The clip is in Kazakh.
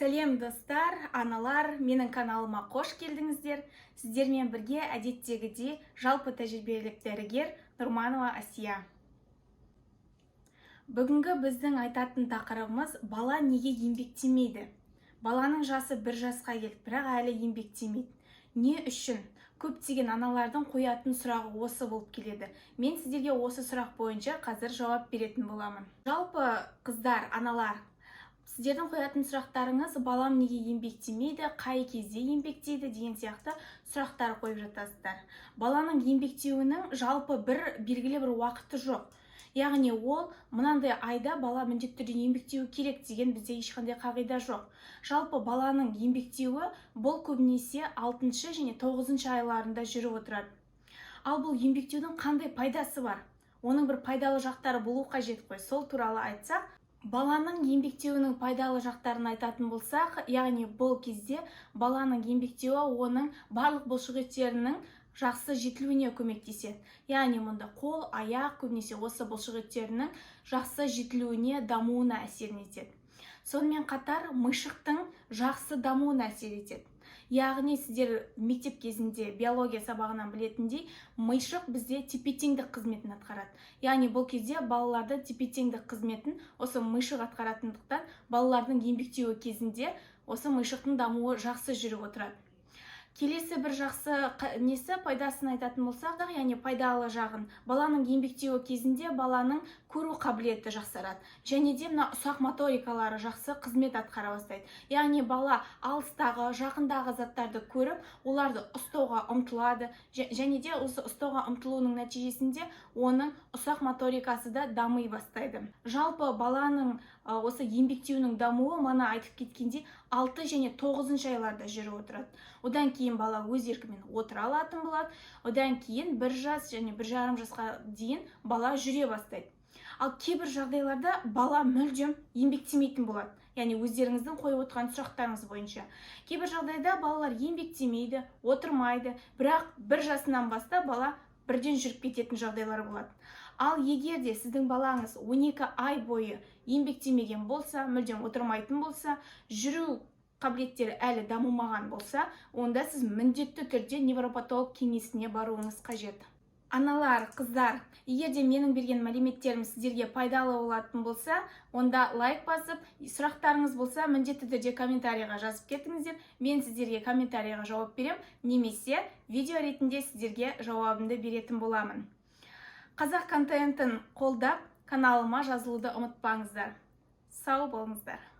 Сәлем, достар, аналар! Менің каналыма қош келдіңіздер! Сіздермен бірге әдеттегідей жалпы тәжірибелік дәрігер Нұрманова Асия. Бүгінгі біздің айтатын тақырыбымыз: бала неге еңбектемейді? Баланың жасы 1 жасқа келді, бірақ әлі еңбектемейді. Не үшін? Көптеген аналардың қоятын сұрағы осы болып келеді. Мен сіздерге осы сұрақ бойынша қазір жауап беретін боламын. Жалпы, қыздар, аналар, сіздердің қоятын сұрақтарыңыз: балам неге еңбектемейді, қай кезде еңбектейді деген сияқты сұрақтар қойып жатасыздар. Баланың еңбектеуінің жалпы бір белгілі бір уақыты жоқ, яғни ол мынандай айда бала міндетті түрде еңбектеуі керек деген бізде ешқандай қағида жоқ. Жалпы баланың еңбектеуі бұл көбінесе алтыншы және тоғызыншы айларында жүріп отырады. Ал бұл еңбектеудің қандай пайдасы бар? Оның бір пайдалы жақтары болу қажет қой. Сол туралы айтсақ, баланың еңбектеуінің пайдалы жақтарын айтатын болсақ, яғни бұл кезде баланың еңбектеуі оның барлық бұлшықеттерінің жақсы жетілуіне көмектеседі. Яғни мұнда қол, аяқ, көбінесе осы бұлшықеттерінің жақсы жетілуіне, дамуына әсер етеді. Сонымен қатар мишықтың жақсы дамуына әсер етеді. Яғни сіздер мектеп кезінде биология сабағынан білетіндей, мишық бізде тепе теңдік қызметін атқарады. Яғни бұл кезде балаларда тепе теңдік қызметін осы мишық атқаратындықтан, балалардың еңбектеуі кезінде осы мишықтың дамуы жақсы жүріп отырады. Келесі бір жақсы несі, пайдасын айтатын болсақ, яғни пайдалы жағын, баланың еңбектеуі кезінде баланың көру қабілеті жақсарады және де мына ұсақ моторикалары жақсы қызмет атқара бастайды. Яғни бала алыстағы, жақындағы заттарды көріп, оларды ұстауға ұмтылады және де осы ұстауға ұмтылуының нәтижесінде оның ұсақ моторикасы да дами бастайды. Жалпы баланың осы еңбектеуінің дамуы мана айтып кеткендей, 6 және 9 айларда жүріп отырады. Одан кейін бала өз еркімен отыра алатын болады. Одан кейін 1 жас және 1,5 жасқа дейін бала жүре бастайды. Ал кейбір жағдайларда бала мүлдем еңбектемейтін болады. Яғни өздеріңіздің қойып отырған сұрақтарыңыз бойынша кейбір жағдайда балалар еңбектемейді, отырмайды, бірақ 1 жасынан бастап бала бірден жүріп кететін жағдайлар болады. Ал егер де сіздің балаңыз 12 ай бойы еңбектемеген болса, мүлдем отырмайтын болса, жүру қабілеттері әлі дамымаған болса, онда сіз міндетті түрде невропатолог кеңесіне баруыңыз қажет. Аналар, қыздар, егер де менің берген мәліметтерім сіздерге пайдалы болатын болса, онда лайк басып, сұрақтарыңыз болса, міндетті түрде комментарийға жазып кетіңіздер. Мен сіздерге комментарийға жауап беремін немесе видео ретінде сіздерге жауабымды беретін боламын. Қазақ контентін қолдап, каналыма жазылуды ұмытпаңыздар. Сау болыңыздар!